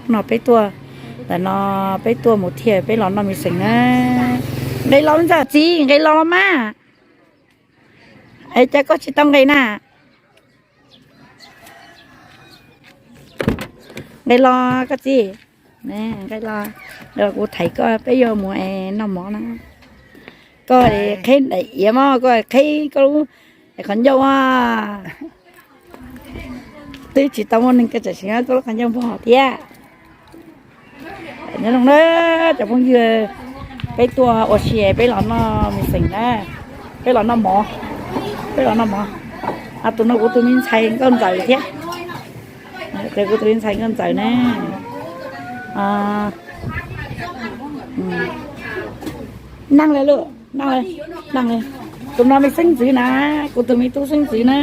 No peb tuaj, ntawm no peb tuaj mus thiaj peb los noj mis xeem na. Nqe los ntxawm txiv, nqe los los mas. Es cas koj tsis tau nqe na? Nqe los koj txiv, nqe los, kuv thaiv koj peb yuav mus es noj mov na. Koj qheb daim iav mog, koj qheb koj lub qhov ncauj a. Twb tsis tau muaj neeg koj tseem siv koj lub qhov ncauj npog thiab. Nyob zoo na cov phooj ywg, peb tuaj ua si peb los noj mis xeem na, peb los noj mov, peb los noj mov. Tus no kuv tus me ntxhais nkauj ntxawm thiab, kuv tus me ntxhais nkauj ntxawm na. Neeg li lawm, neeg li. Tus no me xeeb ntxwv na, kuv tus me tub xeeb ntxwv na.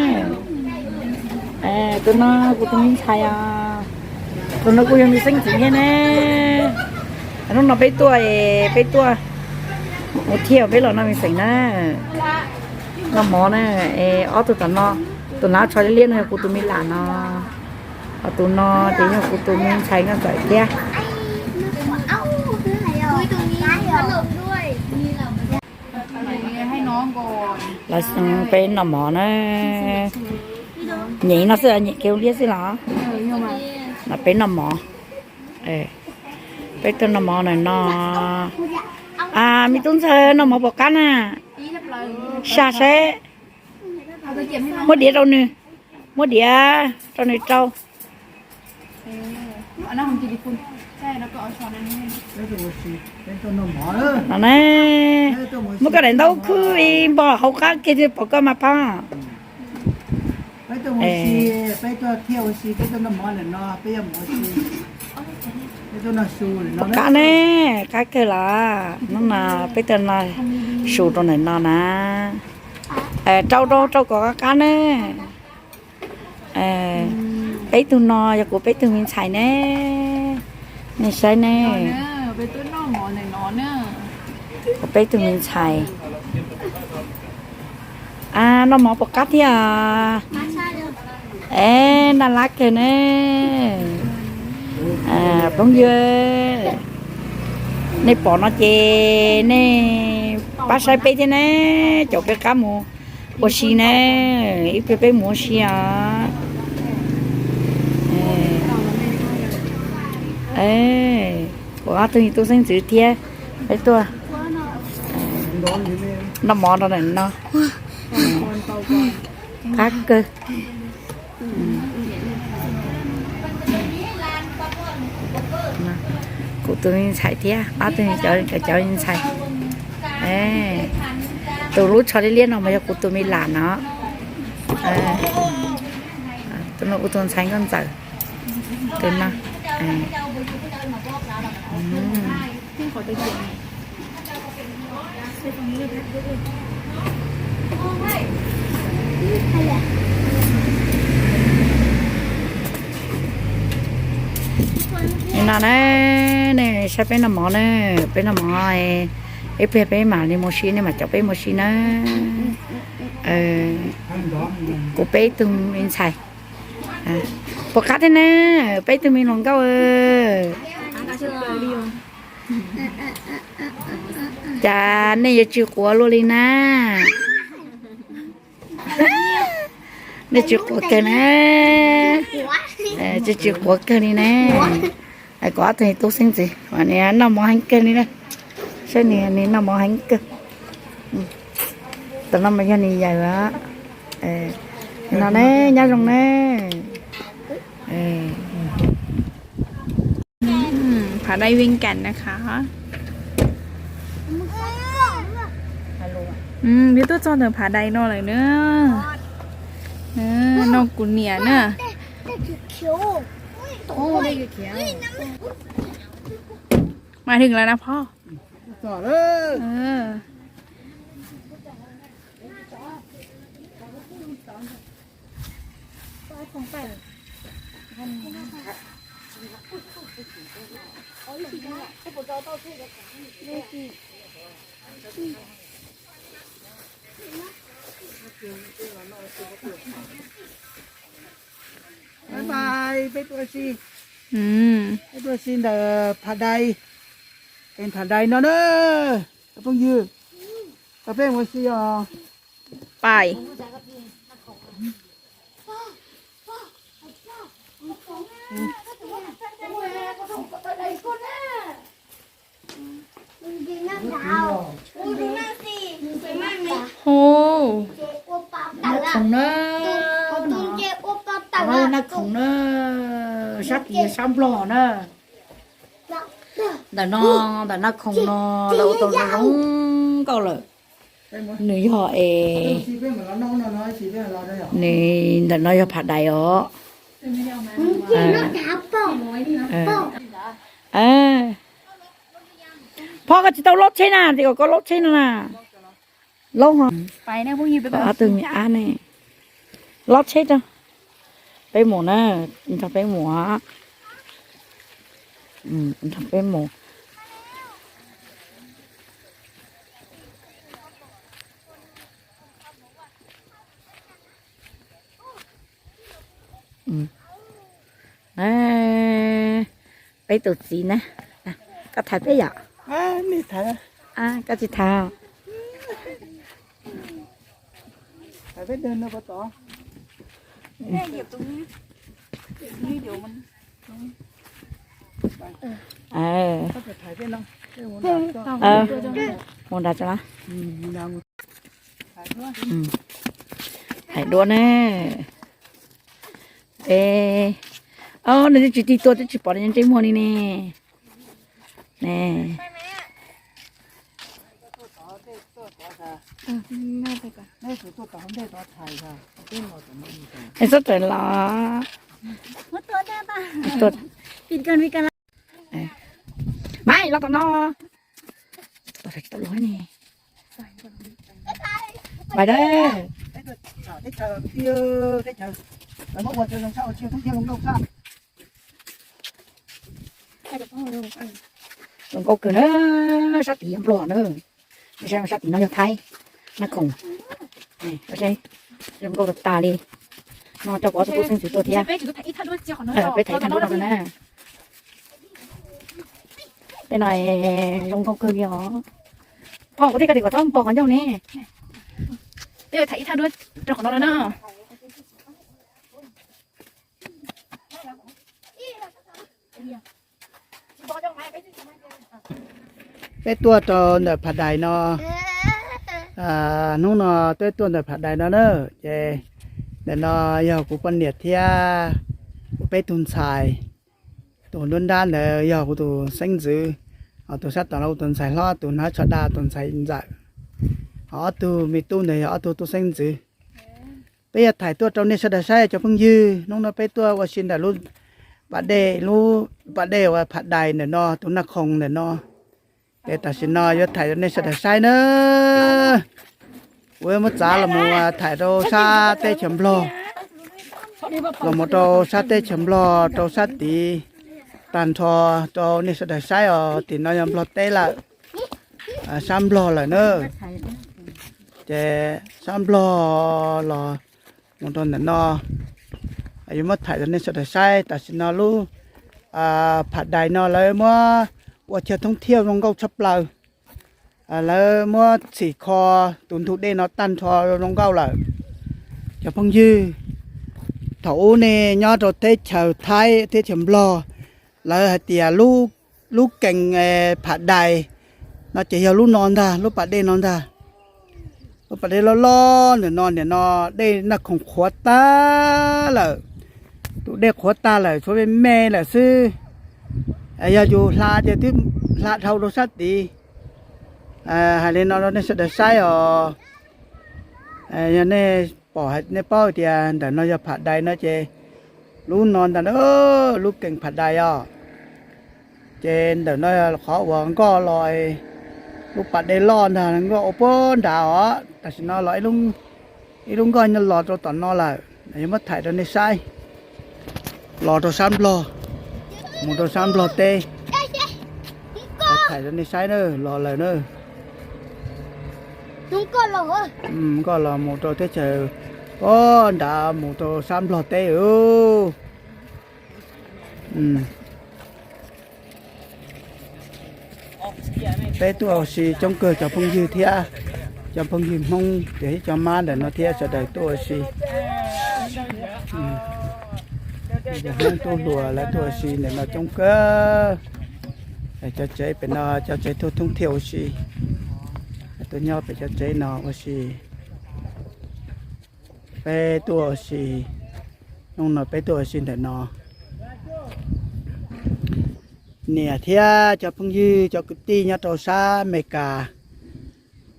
Tus no kuv tus me ntxhais os. Tus no kuj yog me xeeb ntxwv thiab ne. Hnub no peb tuaj, peb tuaj mus thiaj peb los noj mis xeem na. Noj mov na, es ob tug tom no, tus nav tsho liab liab no yog kuv tus me lam no. Ho tus no ces yog kuv tus me ntxhais nkauj ntxawm thiab. Los peb noj mov na. Nyem no xwb, nyem kev ua liab xwb los? No peb noj mov. Peb tuaj noj mov na no. Me tub ntxawg, noj mov puas qab na? Saj saib. Muab diav rau nws, muab diav rau nws rau. No na, muab koj daim ntaub khwb npo hauv qab kiag thiaj pom koj mas pab. Pom qab ne, qab kawg los. Hnub no peb tuaj noj su rau ntawm no na. Rau rau rau kom qab qab ne. Peb tug no yog kuv peb tug me ntxhais ne. Nej saib ne. Kuv peb tug me ntxhais. Noj mov puas qab thiab? Es naj lab kawg ne. Phooj ywg, nej pom no ces nej pab saib peb thiab ne, caum peb qab mus ua si na, ib pliag peb mus ua si os. Kuv ob tug me tub xeeb ntxwv thiab peb tuaj noj mov rau ntawm no. Qab kawg. Kuv tus me ntxhais thiab ob tug cov me ntxhais. Tus lub tsho liab liab no mas yog kuv tus me lam no. Tus no kuv tus ntxhais nkauj ntxawm. Tus no. Nim no na, nej saib peb noj mov na, peb noj mov, ib pliag peb mam li mus si, nej mam caum peb mus si na. Kuv peb tug me ntxhais. Puas qab thiab na, peb tug me hluas nkauj? Cas nej yuav tsis quav luaj li na? Nej tsis quav kawg na. Tsis, tsis quav kawg li na. Kuv ob tug tub xeeb ntxwv noj mov heev kawg li na. Saib nws, nws noj mov heev kawg. Tam no mas yog nws yawm a. No ne, nyob zoo ne. Phav dai Vias Cas na kha. Peb tuaj txog ntawm phav dai no lawm na. No kuv niam na. Mas hwm lawm na phoj. Peb tuaj si ntawm phav dai, phav dai no na, cov phooj ywg, peb mus si os. Pais. Hu, nab khoom na, nab khoom na, sab tid yog sab nplog na. Ntawm no, ntawm nab khoom no lawv ua tau zoo zoo nkauj lawm. Nws yog es, nws ntawm no yog phav dais os. Phoj, koj tsis tau lob tsheb na, tias kom koj lob tsheb no na. Lob ho. Ob tug me ab ne, lob tsheb tso. Peb mus na, nrog peb mus, nrog peb mus. Peb tus txiv na, koj thaiv peb yom? Koj tsis thaiv. Mus nrad tso. Thaiv duab ne. Nws twb tsis tig tuaj twb tsis pom ntsej muag li ne. Neb txhob raws los. Mas los tom no. Pais da. Zoo nkauj kawg na, sab tid yog nplog na. Sab tid no yog Thaib, nab khoom. Zoo nkauj tas tas li. No coj kuv ob tug tub xeeb ntxwv tuaj thiab. Peb thaiv ib thaj duab no na. Tej no zoo nkauj kawg li os. Phoj, kuv thiaj tias kom txhob npog qhov ncauj ne. Peb thaiv ib thaj duab rau qhov no na. Peb tuaj rau ntawm Phav Dais no, hnub no peb tuaj ntawm Phav Dais no na, ces ntawm no yog kuv poj niam thiab kuv peb tug ntxhais. Tus nruab nrab ntawd yog kuv tus xeeb ntxwv, ho tus sab tod no kuv tus ntxhais hlob, tus hnav tsho dag tus ntxhais ntxawm, ho ob tug me tub ntawd yog ob tug tub xeeb ntxwv. Peb yog thaij tuaj rau nej sawv daws saib cov phooj ywg, hnub no peb tuaj ua si ntawm lub pas dej, lub pas dej uas Phav Dais ntawm no, tus Naj Khoom ntawm no. Ces tam sim no yuav thaij rau nej sawv daws saib na. Kuv yuav muab txav los mus thaij rau sab teb chaws Nplog, los mus rau sab teb chaws Nplog, rau sab tid, tag nrho rau nej sawv daws saib os. Tim no yog Nplog teb lawm, sab Nplog lawm na. Ces sab Nplog los mus rau ntawm no, yuav muab thaij rau nej sawv daws saib. Tam sim no lub Phav Dais no lawv muab ua chaw thoob thiaj zoo nkauj tshaj plaws. Lawv muab txhim kho tus ntug dej no tag nrho zoo nkauj lawm. Cov phooj ywg, thaum ub nej nyob rau teb chaws Thaib, teb chaws Nplog, lawv hais tias lub kees Phav Dais no ces yog lub no ntag, lub pas dej no ntag. Lub pas dej loj loj ntawm no, nim no dej Naj Khoom qhuav tag lawm. Tus dej qhuav tag lawm, tshuav me me lawm xwb. Yog yus hla ces twb hla dhau rau sab tid. Hais li no rau nej sawv daws saib os. Yog nej pom nej paub tias ntawm no yog Pham Dais no ces lub no ntag, lub keem Pham Dais os. Ces ntawm no qhov uas nkoj los, lub pas dej loj ntag, nkoj ua puag nrad os. Tam sim no los ib lub nkoj nyob los rau tom no lawm, yuav muab thaij rau nej saib. Los rau sab Nplog, mus rau sab Nplog teb. Thaij rau nej saib na, los lawm na. Nkoj los mus rau teb chaws, o, nrad mus rau sab Nplog teb. Peb tuaj ua si coob kawg cov phooj ywg thiab, cov phooj ywg Hmoob ces ib cov mab ntawm no thiab sawv daws tuaj ua si. Cov Hmoob tub hluas lawv tuaj ua si ntawm no coob kawg. Cov tsev pem no cov tsev tuaj thoob thiaj ua si. Tuaj nyob pem cov tsev no ua si. Peb tuaj ua si, hnub no peb tuaj ua si ntawm no. Niam thiab cov phooj ywg cov kwv tij nyob rau sab Amelikas,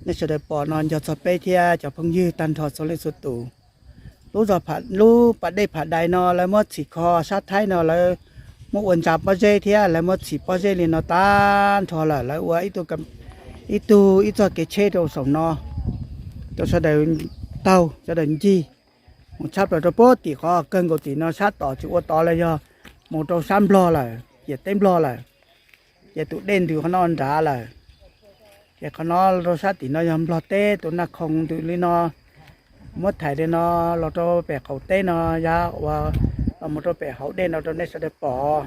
nej sawv daws pom no nco txog peb thiab cov phooj ywg tag nrho txhua leej txhua tus. Lub, lub pas dej Pham Dais no lawv muab txhim kho sab Thaib no lawv muab ua ntsa pob zeb thiab lawv muab txhim pob zeb li no tag nrho lawm, lawv ua ib tug ib txoj kev tsheb rau saum no rau sawv daws taug sawv daws ncig mus tshab plaws rau puag tim qhov kawg nkaus tim no sab tom tsis ua tod los yog mus rau sab Nplog lawm, ciam teb Nplog lawm. Ces tus dej ntws qhov no nrad lawm. Ces qhov no rau sab tim no yog Nplog teb, tus Naj Khoom ntws li no. Muab thaij li no los rau pem qaum teb no, yog ua los mus rau pem hauv dej no rau nej sawv daws pom.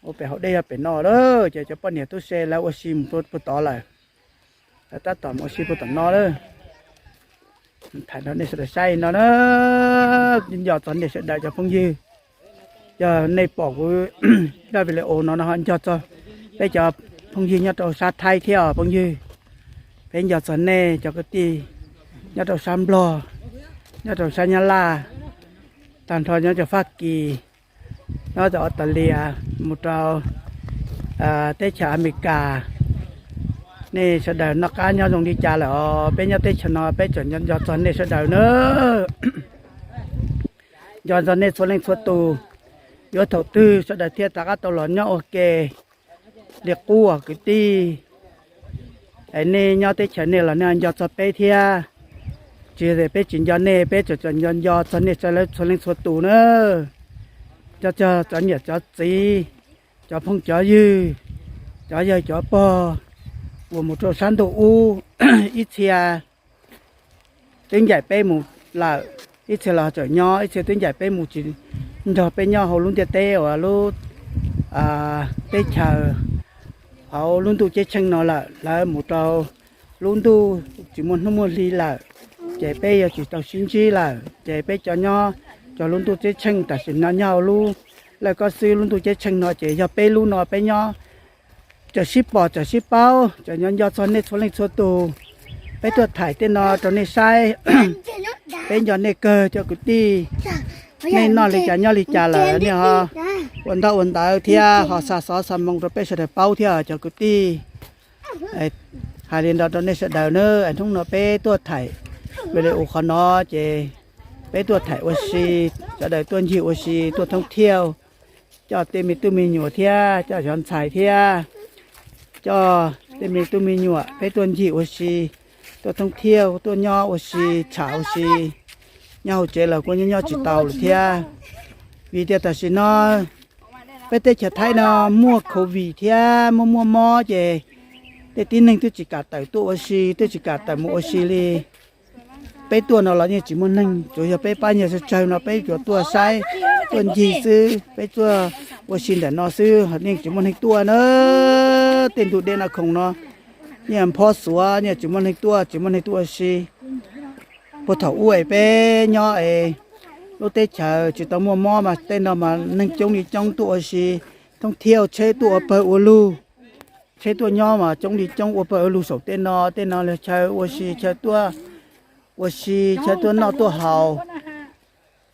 Ua pem hauv dej yog pem no lawm, ces cov poj niam tub se lawv ua si mus puag tod lawm. Lawv tab tom mus ua si puag tom no lawm. Thaij rau nej sawv daws saib no na. Nco txog nej sawv daws cov phooj ywg, yog nej pom kuv zaj video no no ho nco txog peb cov phooj ywg nyob rau sab Thaib thiab os phooj ywg. Peb nco txog nej cov kwv tij nyob rau sab Nplog, nyob rau sab Nyab Laj, tag nrho nyob rau Fab Kis, nyob rau Australia, mus rau teb chaws Amelikas. Nej sawv daws noj qab nyob zoo li cas lawm os? Peb nyob teb chaws no peb tseem nco txog nej sawv daws na. Nco txog nej txhua leej txhua tus, yuav thaum twg sawv daws thiaj rov qab tau los nyob ua ke li qub os kwv tij. Nej nyob teb chaws nej los nej nco txog peb thiab. Tsis yog tias peb tsis nco nej, peb tseem nco nco txog nej txhua leej txhua tus na. Nco txog cov niam cov txiv, cov phooj cov ywg, cov yawg cov pog uas mus rau sab ntuj ub, ib txhia twb ncaim peb mus lawm, ib txhia los tseem nyob, ib txhia twb ncaim peb mus tsis nrog peb nyob hauv lub ntiaj teb uas lub teb chaws hauv lub ntuj ceeb tsheej no lawm, lawv mus rau lub ntuj tsis muaj hnub muaj hli lawm, ces peb yuav tsis tau sib ntsib lawm. Ces peb cov nyob cov lub ntuj ceeb tsheej tam sim no nyob hauv lub laj kob xwb, lub ntuj ceeb tsheej no ces yog peb lub no peb nyob. Tseem sib pom tseem sib paub, tseem nco nco txog nej txhua leej txhua tus. Peb tuaj thaij tej no rau nej saib. Peb nco nej kawg cov kwv tij. Nej noj li cas nyob li cas lawm nej ho ua ntaub ua ntawv thiab ho xa xov xa moo rau peb sawv daws paub thiab cov kwv tij. Hais li no rau nej sawv daws na, hnub no peb tuaj thaij video qhov no ces peb tuaj thaij ua si, sawv daws tuaj ncig ua si, tuaj thoob thiauj, coj tej me tub me nyuam thiab coj cov ntxhais thiab coj tej me tub me nyuam peb tuaj ncig ua si, tuaj thoob thiauj, tuaj nyob ua si, tsham ua si. Nyob hauv tsev los kuj nyob nyob tsis tau lawm thiab. Vim tias tam sim no peb teb chaws Thaib no muaj covid thiab muaj muaj mob ces tej tib neeg twb tsis kam tawm tuaj ua si, twb tsis kam tawm mus ua si li. Peb tuaj no los yeej tsis muaj neeg, tsuas yog peb pab nyuag tsawg tsawg no peb tsuas tuaj saib, tuaj ncig xwb, peb tuaj ua si ntawm no xwb, yeej tsis muaj neeg tuaj na. Tej ntug dej Naj Khoom no yeej phob xuav, yeej tsis muaj neeg tuaj, tsis muaj neeg tuaj ua si. Puag thaum ub es peb nyob es lub teb chaws tsis tau muaj mob mas tej no mas neeg coob li coob tuaj ua si, thoob thiauj tsheb tuaj ua pawg ua lug. tsheb tuaj nyob mas coob li coob ua pawg ua lug saum tej no, tej no lawv chaw ua si, chaw tuaj ua si, chaw tuaj noj tuaj haus.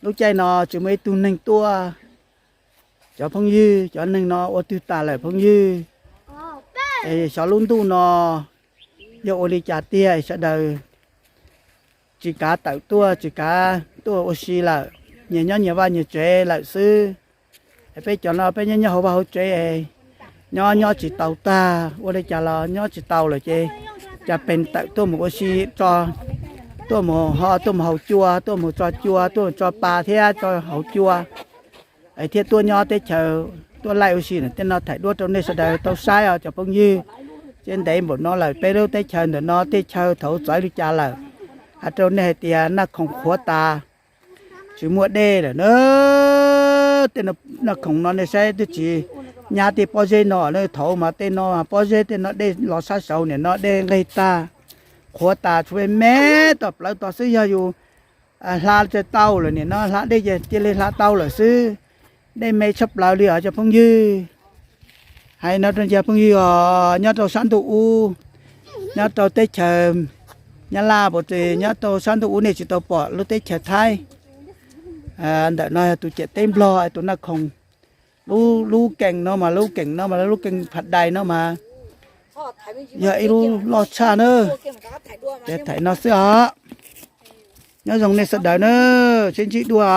Lub caij no tsis muaj ib tug neeg tuaj. Cov phooj ywg, cov neeg no ua twg tas lawm phooj ywg? Es xyov lub ntuj no yog ua li cas tiag, sawv daws tsis kav tawm tuaj, tsis kav tuaj ua si lawm, nyias nyob nyias vaj nyias tsev lawm xwb. Peb cov no peb nyob nyob hauv vaj hauv tsev, nyob nyob tsis tau tag, ua li cas los nyob tsis tau lawm ces cas pes tawm tuaj mus ua si, tuaj mus ho tuaj mus haus cua, tuaj mus tso cua, tuaj mus tso pa thiab tso haus cua. Thiab tuaj nyob teb chaws, tuaj laij ua si ntawm tej no thaij duab rau nej sawv daws tau saib os cov phooj ywg. Ces ntev npaum no lawm peb lub teb chaws ntawm no tej chaw thaum txawv li cas lawm, hais rau nej hais tias Naj Khoom qhuav tas, tsis muaj dej lawm na. Tej Naj Khoom no nej saib twb tsis nyab tej pob zeb no, thaum mas tej no pob zeb tej no dej los sab saud, nim no dej nqig tag, qhuav tas, tshuav me me toj plawv tod xwb. Yog yus hla tsis tau lawm, nim no hla dej cia li hla tau lawm xwb. Dej me tshaj plaws li os cov phooj ywg. Hais no rau cov phooj ywg os nyob rau sab ntuj ub, nyob rau teb chaws Nyab Laj, puas tsis nyob rau sab ntuj ub nej tsis tau pom lub teb chaws Thaib. Ntawm no yog tus ciam teb Nplog, tus Naj Khoom. Lub keem no mas, lub keem no mas, lub keem Pha Dais no mas yog ib lub loj tshaj na. Ces thaij no xwb os. Nyob zoo nej sawv daws na, sib ntsib dua.